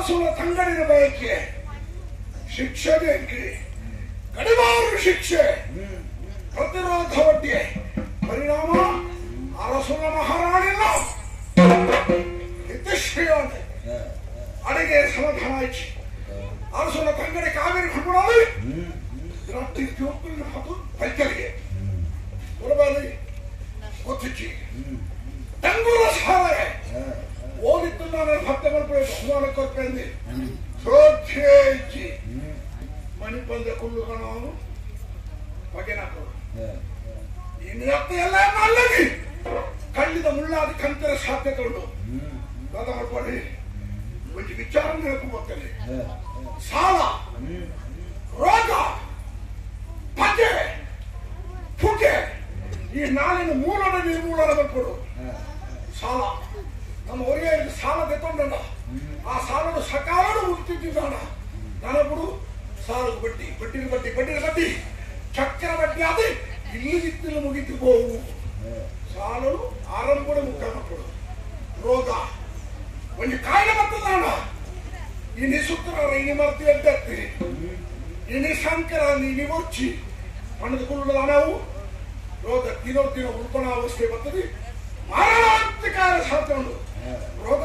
ಅರಸುಲ ತಂಗಡಿನ ಬಯಕೆ ಶಿಕ್ಷೆ ಕಡಿವಾರು ಶಿಕ್ಷೆ ಪ್ರತಿರೋಧ ಒಡ್ಡಿ ಪರಿಣಾಮ ಅರಸುಲ ಮಹಾರಾಣಿಲ್ಲ ಹಿತಶ್ರೀ ಅಡಿಗೆ ಸಮಾಧಾನ ಆಯ್ತು ಅರಸುಲ ತಂಗಡಿ ಕಾವೇರಿ ಕುಟುಂಬ ರಾತ್ರಿ ಜೋಕುಲ್ ಪೈಕಲಿಗೆ ಕೊಡಬಾರಿ ಗೊತ್ತಿಚ್ಚಿ ತಂಗುಲ ಸಾಲೆ ಓದಿತ್ತು ಭಕ್ತ ಬಹುಮಾನ ಕೊರ್ಪೆಂದಿ ಶ್ರೋಧ್ಯೇಜಿ ಮಣಿಪಂದ ಕುಳ್ಳುಗಣವನು ಬಗೆನಕರು ಇನ್ನು ಎಲ್ಲ ನಲ್ಲಗಿ ಕಳ್ಳಿದ ಮುಳ್ಳಾದ ಕಂತರ ಸಾಧ್ಯತೆ ಉಂಟು ದಾದ ಒಂಜಿ ವಿಚಾರ ನೆನಪು ಬರ್ತದೆ ಸಾಲ ರೋಗ ಪಗೆ ಪುಗೆ ಈ ನಾಳಿನ ಮೂಲದ ನಿರ್ಮೂಲನ ಬರ್ಕೊಡು ಸಾಲ ನಮ್ಮ ಒರೆಯ ಸಾಲ ತೆತ್ತೊಂಡ ಆ ಸಾಲನು ಸಕಾಲನು ಮುಗ್ತಿದ್ದಾನ ನನಗುಡು ಸಾಲ ಬಡ್ಡಿ ಬಡ್ಡಿನ ಬಡ್ಡಿ ಬಡ್ಡಿನ ಬಡ್ಡಿ ಚಕ್ರ ಬಡ್ಡಿ ಆದ ಇಲ್ಲಿ ಬಿತ್ತಲು ಮುಗಿತು ಹೋವು ಸಾಲನು ಆರಂಭ ಮುಕ್ತ ರೋಗ ಒಂದು ಕಾಯಿಲೆ ಬರ್ತದಾನ ಇನಿ ಸುತ್ರ ಇನಿ ಮರ್ತಿ ಎಡ್ಡತ್ತೀರಿ ಇನಿ ಸಂಕರ ಇನಿ ಒಚ್ಚಿ ಪಣದ ಕುಳ್ಳುದ ನಾವು ರೋಗ ದಿನೋ ದಿನ ಉಳ್ಕೊಳ ಅವಸ್ಥೆ ಬರ್ತದೆ ಮಾರಣಾಂತಿಕಾರ ಸಾಧ್ಯ ಉಂಟು ರೋಗ.